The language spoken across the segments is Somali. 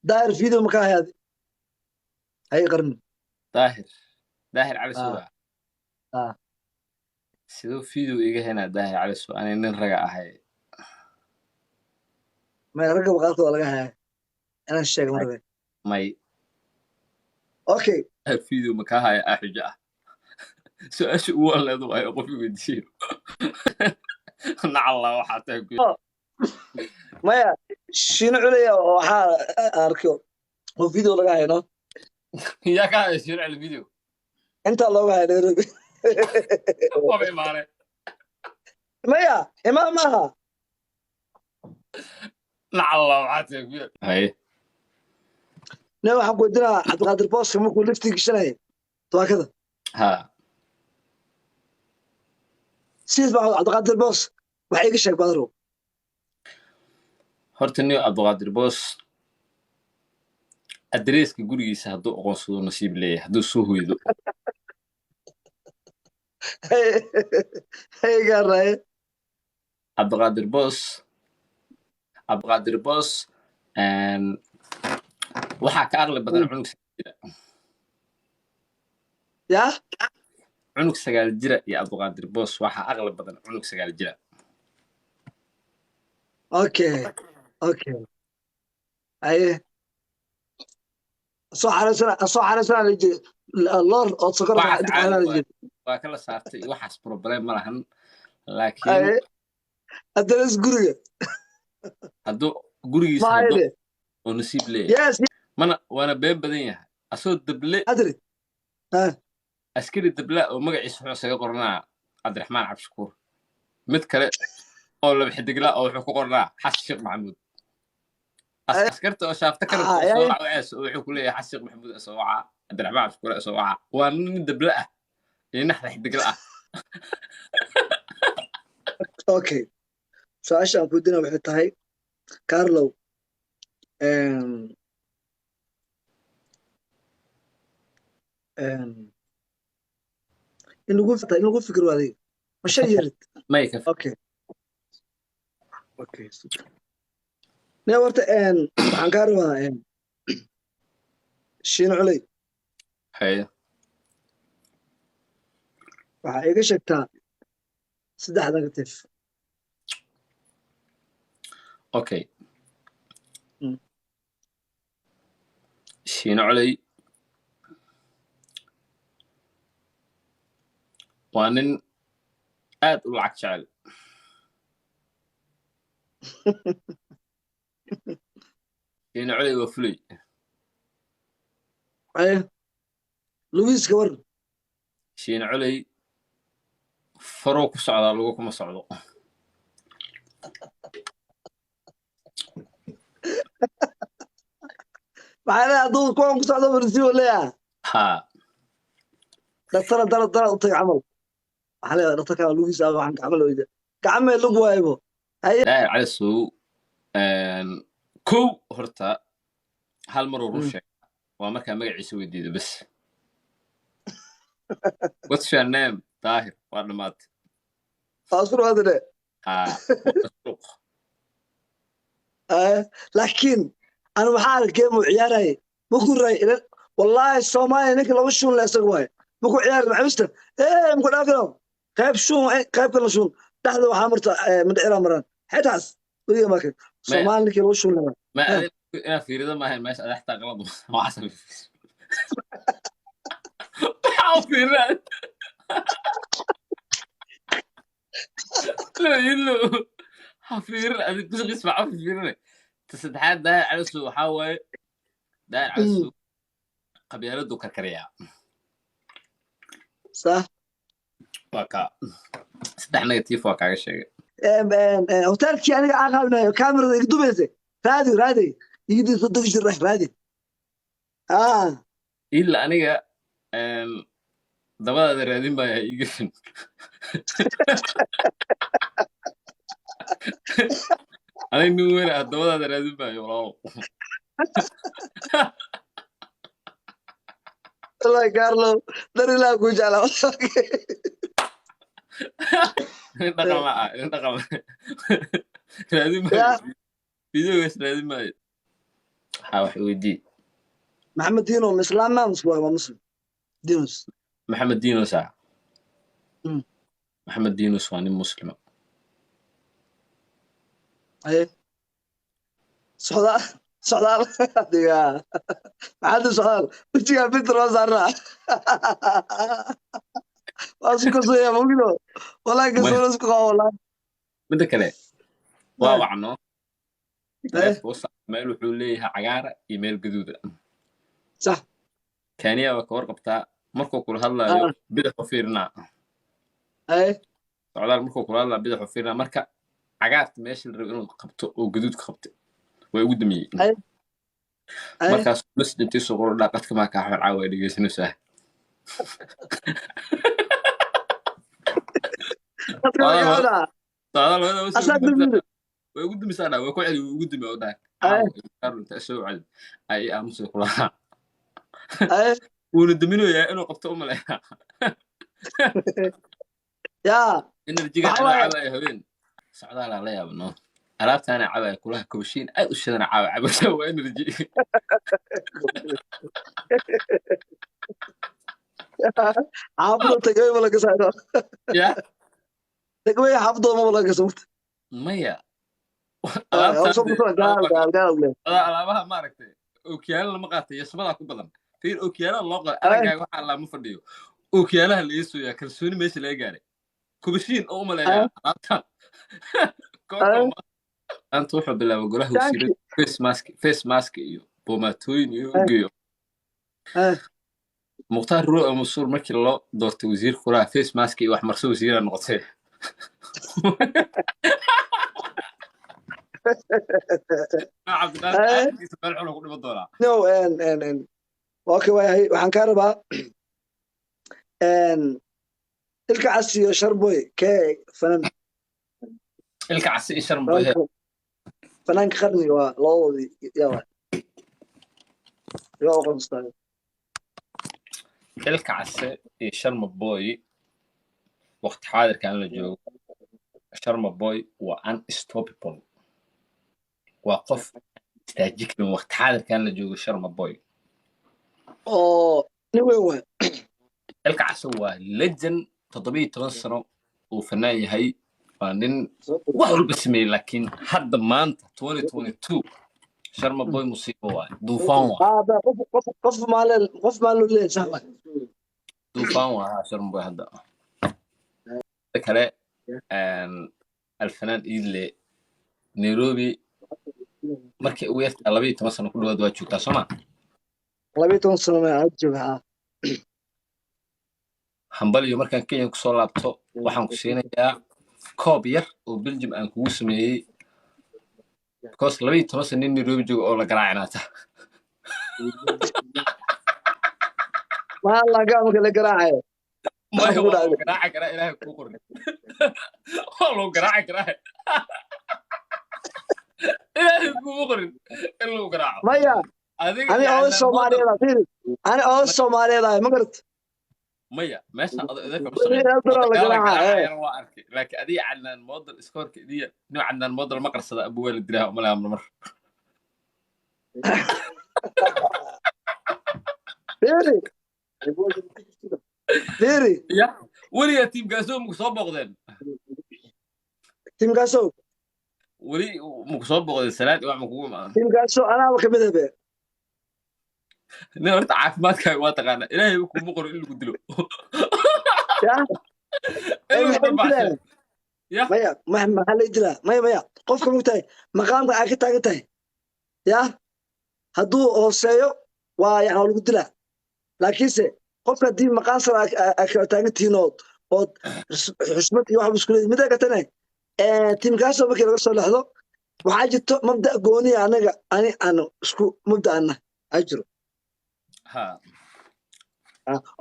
Daahir video ma ka hayaad hay qarni? Daahir, Daahir Cali Ah. Suwa. Ah. Siduu video iga henaa Daahir Cali Suwa? Ani nin raga ahay. Maya, ragga baqaarkooda laga hayaa inaan sheego ma rabe. May. Okay. Video ma kaa haya? Ah, xujo ah, su-aasha ugu waleedu waayo qof i weydiiyo. Nacalla waxaa tahay ku Maya, Shiino Culaya oo waxaa arkay oo video laga hayno. Yaa ka haya Shiino Cali video? Intaa looga haya Nairobi. Waba imaanay. Maya, imaan maaha. Nacalla waxaa tahay ku haye. Ne, waxaan ku weydiinaa, Cabdiqaadir Booska markuu liftii gashanayay tubaakada, ha sidiis baa Cabdiqaadir Boos waxa iga sheeg, badarow. Horta niyo, Cabdiqaadir Boos adreeska gurigiisa hadduu aqoonsado, nasiib leeyahay hadduu soo hoydo. Haygaaraye. Cabdiqaadir Boos, Cabdiqaadir Boos waxaa ka aqli badan cunug 9 jira. Yaa? Cunug 9 jira iyo Cabdiqaadir Boos, waxaa aqli badan cunug 9 jira. Okay, haye, soo xaraysana, soo xaraysana la jiri loor oo sokor. Waxaas inta caadi xaranaa la waay. jiri. Waa kala saartay, waxaas problem ma lahan, laakiin haye, adres guriga. Hadduu gurigiisa hadduu maayade oo nasiib leeyahay. Mana waana been badan yahay asoo dable. Adri. Askari dabla oo magaciisa wuxuu isaga qornaa Cabdiraxmaan Cabdishakuur, mid kale oo laba xidigla oo wuxuu ku qornaa Xasan Sheekh Maxamuud. Askarta oo shaafta ka rabta oo soo wacayso oo wuxuu ku leeyahay Xasan Sheekh Maxamuud soo waca, Cabdiraxmaan Cabdishakuur soo waca. Waa nin dabla ah iyo naxda xidigla ah. Okay, su-aasha aan ku weydiinaya waxay tahay, Carlow, in lagu fikiro adiga ma shay yarid? May ka. Okay, super. Ne, horta waxaan kaa rabaa, Shiino Culey. Haye. Waxaa iga sheegtaa saddex negative. Okay. Shiino Culey waa nin aad u lacag jecel. Shiino Culey waa fuley. Haye, lugiiska war. Shiino Culey faroo ku socdaa, lugu kuma socdo. Maxaa leeyahay hadduu kuwan ku socdo marsiibo leeyahay? Ha. Dhaktara dara dara u tag camal, waxaa leeyahay dhaktarka lugiisa waxaan gacmo la weydiya, gacmee lug waaybo. Haye. Daahir Cali Sow, kow horta hal mar uu run sheega, waa markaa magaciisa weydiido bes, "What's your name?" "Daahir." Waa dhammaatay. Taasur waadine. Ha, waa suuq. Laakiin anu maxaa arkay muu ciyaarayay makuu raay, wallaahi Soomaaliya ninka laba shuun le isaga waaye. Makuu ciyaari maxamista ee maku dhaafino qayb shuun, qayb kala shuun dhexda waxaa marta madhicira maraan xitaas weliga marka Soomaaliya ninkii laba shuun le. Ma adin inaad fiirido maahayn meesha, ada xataa qalad waxaas waxaa u fiirinaa lo ilo ha fiirin adi bisqis baa u fiirinay. Ta saddexaad, Daahir Cali Sow waxaa waaye, Daahir Cali Sow qabyaaladuu karkariyaa. Sax. Waa kaa saddex negative waa kaaga sheegay. Hotelkii aniga aan qaabinayo kamerada iga dubaysa, raadi raadi igidii soo dogi jir raadi. Ila aniga dabadaada raadin baa iigafin. Aniga nin weyn ah, dabadaada raadin maayo, walaalo. Wallahi Carlo, dar ilaa ku jeclaa. Nin dhaqan la ah, nin dhaqan la raadin Ya. maayo. Videogaas raadin maayo. Waxaa wax weydii. Maxamed Dino ma islaam maa mise waa Muslim Dinos? Maxamed Dinos ah. Maxamed Dinos waa nin Muslima. Haye, Socdaal, Socdaal adiga maxaad Socdaal wejigaa filter waa saarnaa, waa isku kalsoonya mogino, wallahi kalsooni isku qaba wallahi. Midda kale waa wacno taleefonka u saar, meel wuxuu leeyahay cagaara iyo meel gaduuda. Kaniya waa ka warqabtaa markuu kula hadlaayo bidix u fiirinaa. Socdaal markuu kula hadlaa bidix u fiirinaa, marka cagaarta meesha la rabo inuu qabto oo gaduudka qabtay waa ugu damiyey. Markaas message intii soo qoro dhaqadka maa kaa xor caawa dhegeysanaysaa. Dadka waa gacana. Socdaal hooyada way asaa ugu dumisaa. Dambiile. Way ugu dumisaa dhaa, way ku celi, way ugu dumi oo dhaa caawa inta soo celi ay aamusay kulahaa. Wuuna duminayaa inuu qabto u maleeyaa. Yaa. Enerjiga Waxaa anoo waaye cabaya habeen socdaalaa la yaabno alaabtaana cabaya kulaha kobashiin aad u shidana caawa cabasa waa energy. Xaafadda tagay ma laga saaro. Ya. Tagay xaafadda ma laga saaro. Maya. Oo soo kusoo gaal gaal gaal leh. Alaabaha maaragtay ookiyaalo lama qaatay, yasmadaa ku badan. Fiir, ookiyaalaha loo qala araggaaga waxaa lama fadhiyo, ookiyaalaha laga sooyaa kalsooni meesha laga gaaray kobashiin oo u maleeyaa alaabtan. Maanta wuxuu bilaabay golaha Thank wasiirada face mask iyo boomaatooyin iyo u geeyo. Mukhtaar Ruo Masuur markii loo doortay wasiir kulaha face mask iyo wax marso wasiiraa noqotay. Cabdinaasir aakhirkiisa meel xun ku dhiman doonaa. No en en en okay, waayahay, waxaan kaa rabaa en Ilka Cas iyo Sharboy kee fanan? Ilka Casi iyo Sharmboy. Fanaanka qarniga waa labadoodii, yaa waay yaa aqoonstaa? Ilka Case iyo Sharma Boy, waqti xaadirkan la joogo Sharma Boy waa unstoppable, waa qof istaaji karin waqti xaadirkan la joogo Sharma Boy. Oo nin weyn waay. Ilka Case waa legend, 17 sano uu fanaan yahay, waa nin wax walba sameeyey, laakiin hadda maanta 2022 Sharma Boy musiibo waay, duufaan waay. Ah, qof maalin qof maalin leeyahay, sax waay. Duufaan waa Sharma Boy. Hadda kale alfanaan Iidle, Nairobi markii ugu yartaa 12 sano ku dhawaad waa joogtaa, sooma? 12 sano ma aad jooga, haa. Hambaliyo, markaan Kenya kusoo laabto waxaan ku siinayaa koob yar oo Belgium aan kugu sameeyey, because 12 sano nin Nairobi jooga oo la garaacinaata. Maxaa laga marka la garaacayo? Maya. Maxaa kugu Waa lagu dhacday? Garaaci karaa Ilaahay kuu qorin, waa lagu garaaci karaa, Ilaahay kuuma qorin in lagu garaaco. Maya. Adiga ani iyo oday Cadnaan Model. Soomaaliyeed ah, fiiri, ani oday Soomaaliyeed ah, ma garat? Maya, meeshaan ado idinka ma shaqeyn. Dara la Odayaal la garaaca. Garaacayana waa arkay, laakiin adiga Cadnaan Model iskoorka idiya nin Cadnaan Model ma qarsada abuwaa la dilaa umalaha mar. Fiiri, fiiri. Ya weligaa tiimkaasoo maku soo booqdeen? Tiimkaasow? Weli maku soo booqdeen salaad wax makugu imaadan? Tiimkaasow anaaba kamid ah be. Nin horta caafimaadkaaga waa taqaanaa, Ilaahay kuma qoro in lagu dilo. Ya. In lagu maxaa darbaaxsho. dilaa? Ya. Maya, maxaa la dilaa? Maya, maya, qofka mugtahay maqaamka aad ka taagan tahay ya hadduu hooseeyo waa yani waa lagu dilaa, laakiinse qofka haddii maqaam sare aad kala taagan tihiin ood xushmad iyo waxba isku leeyihin. Mida katane, tiimkaasoo markii laga soo lexdo waxaa jirto mabda gooniya, anaga ani aan isku mabda'ana aa jiro. Ha.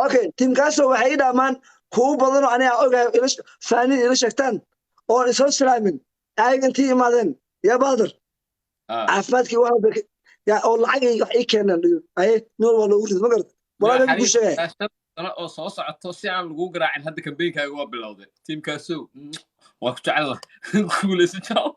Okay, tiimkaasoo waxay ii dhaamaan kuwo badanoo aniga aan ogahay ila faaniin ila sheegtaan oon isoo salaamin ayaga intii imaadeen yaa Bahadar. Caafimaadkii wax walba ya oo lacag ay wax ii keenaan aye nin walba loogu rido, ma garad walaa been kuu sheegaya. 5 sano oo soo socoto si aan lagu garaacin, hadda kambeynkaaga waa bilowday. Tiimkaasow waa ku jecel lahay, guuleysan jaaw.